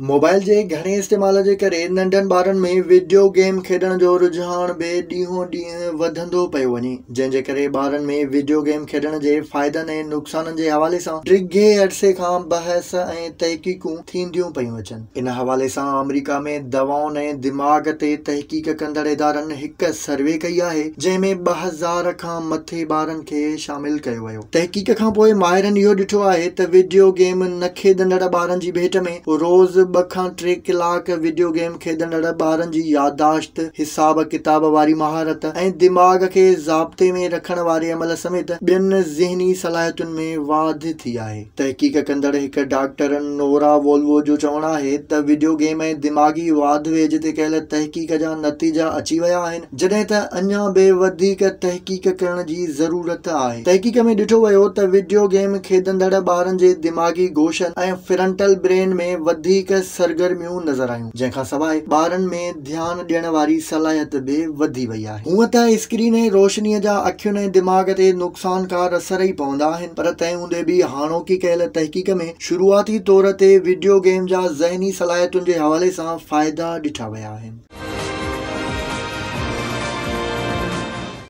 Mobile جي گهڻي استعمال جي ڪري ننڍن ٻارن ۾ وڊيو گيم کيڏڻ جو رجحان به ڏينهون ڏينهن وڌندو پيو وڃي، جنهن جي ڪري ٻارن ۾ وڊيو گيم کيڏڻ جي فائدن ۽ نقصانن جي حوالي سان ڊگهي عرصي کان بحث ۽ تحقيقون ٿينديون پيون اچن. ان حوالي سان آمريڪا ۾ دوائن ۽ دماغ تي تحقيق ڪندڙ ادارن هڪ سروي ڪئي آهي، جنهن ۾ 2000 کان مٿي ٻارن کي شامل ڪيو ويو. تحقيق کان پوء ماهرن اهو ڏٺو آهي ته وڊيو گيم نه کيڏندڙ ٻارن جي ڀيٽ ۾ روز 2 کان 3 ڪلاڪ وڊيو گيم کيڏندڙ ٻارن جي يادداشت، حساب ڪتاب واري مهارت ۽ دماغ کي ضابطي ۾ رکڻ واري عمل سميت ٻين ذهني صلاحيتن ۾ واڌ ٿي آهي. تحقيق ڪندڙ هڪ ڊاڪٽر نورا وولوو جو چوڻ آهي ته وڊيو گيم ۽ دماغي واڌ ويجهه تي ڪيل تحقيق جا نتيجا اچي ويا آهن، جڏهن ته اڃا به وڌيڪ تحقيق ڪرڻ جي ضرورت آهي. تحقيق ۾ ڏٺو ويو ته وڊيو گيم کيڏندڙ ٻارن جي دماغي گوشن ۽ فرنٽل برين ۾ وڌيڪ سرگرميون نظر آيون، جنهن کان سواء ٻارن ۾ ڌيان ڏيڻ واري صلاحيت به وڌي وئي آهي. هونء ته اسڪرين ۽ روشنيء جا اکين ۽ دماغ تي نقصانڪار اثر ئي پوندا آهن، پر تنهن هوندي به هاڻوڪي ڪيل تحقيق ۾ شروعاتي طور تي وڊيو گيم جا ذهني صلاحيتن جي حوالي سان فائدا ڏٺا ويا آهن.